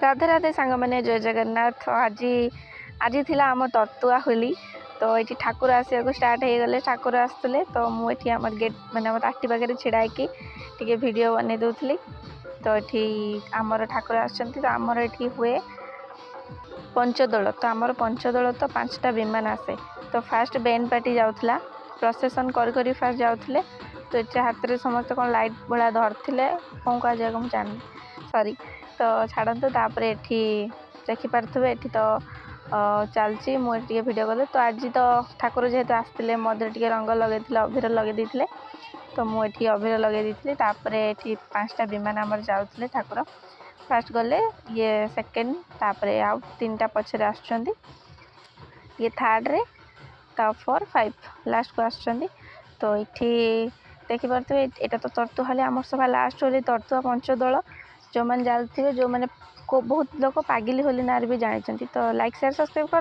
ରାଧେ ରାଧେ ସାଙ୍ଗମାନେ, ଜୟ ଜଗନ୍ନାଥ। ଆଜି ଆଜି ଥିଲା ଆମ ତର୍ତୁଆ ହୋଲି। ତ ଏଠି ଠାକୁର ଆସିବାକୁ ଷ୍ଟାର୍ଟ ହେଇଗଲେ। ଠାକୁର ଆସୁଥିଲେ, ତ ମୁଁ ଏଠି ଆମର ଗେଟ୍, ମାନେ ଆମ ତାଟି ପାଖରେ ଛିଡ଼ା ହେଇକି ଟିକେ ଭିଡ଼ିଓ ବନେଇ ଦେଉଥିଲି। ତ ଏଠି ଆମର ଠାକୁର ଆସୁଛନ୍ତି। ତ ଆମର ଏଠି ହୁଏ ପଞ୍ଚଦୋଳ। ତ ଆମର ପଞ୍ଚଦୋଳ, ତ 5ଟା ବିମାନ ଆସେ। ତ ଫାଷ୍ଟ ବ୍ୟାଣ୍ଡ ପାର୍ଟି ଯାଉଥିଲା, ପ୍ରସେସନ୍ କରି କରି ଫାଷ୍ଟ ଯାଉଥିଲେ। ତ ଏଠି ହାତରେ ସମସ୍ତେ କ'ଣ ଲାଇଟ୍ ଭଳିଆ ଧରିଥିଲେ, କ'ଣ କୁହାଯାଏ ମୁଁ ଜାଣିନି, ସରି। ତ ଛାଡ଼ନ୍ତୁ। ତାପରେ ଏଠି ଦେଖିପାରୁଥିବେ, ଏଠି ତ ଚାଲିଛି। ମୁଁ ଏଠି ଟିକେ ଭିଡ଼ିଓ କଲି। ତ ଆଜି ତ ଠାକୁର ଯେହେତୁ ଆସିଥିଲେ, ମନ୍ଦିର ଟିକେ ରଙ୍ଗ ଲଗେଇଥିଲେ, ଅଭିର ଲଗେଇ ଦେଇଥିଲେ। ତ ମୁଁ ଏଠି ଅଭିର ଲଗେଇ ଦେଇଥିଲି। ତାପରେ ଏଠି 5ଟା ବିମାନ ଆମର ଯାଉଥିଲେ। ଠାକୁର ଫାଷ୍ଟ ଗଲେ, ଇଏ ସେକେଣ୍ଡ, ତାପରେ ଆଉ 3ଟା ପଛରେ ଆସୁଛନ୍ତି, ଇଏ ଥାର୍ଡ଼ରେ, ତା ଫୋର୍, ଫାଇଭ୍ ଲାଷ୍ଟକୁ ଆସୁଛନ୍ତି। ତ ଏଠି ଦେଖିପାରୁଥିବେ, ଏଇଟା ତ ତର୍ତୁଆ ହୋଲି, ଆମର ସଭା ଲାଷ୍ଟ ହୋଲି, ତର୍ତୁଆ ପଞ୍ଚଦୋଳ। ଯେଉଁମାନେ ଜାଣିଥିବେ, ଯେଉଁମାନେ ବହୁତ ଲୋକ ପାଗିଲି ହୋଲି ନାଁରେ ବି ଜାଣିଛନ୍ତି। ତ ଲାଇକ୍, ସେୟାର, ସବସ୍କ୍ରାଇବ୍ କର।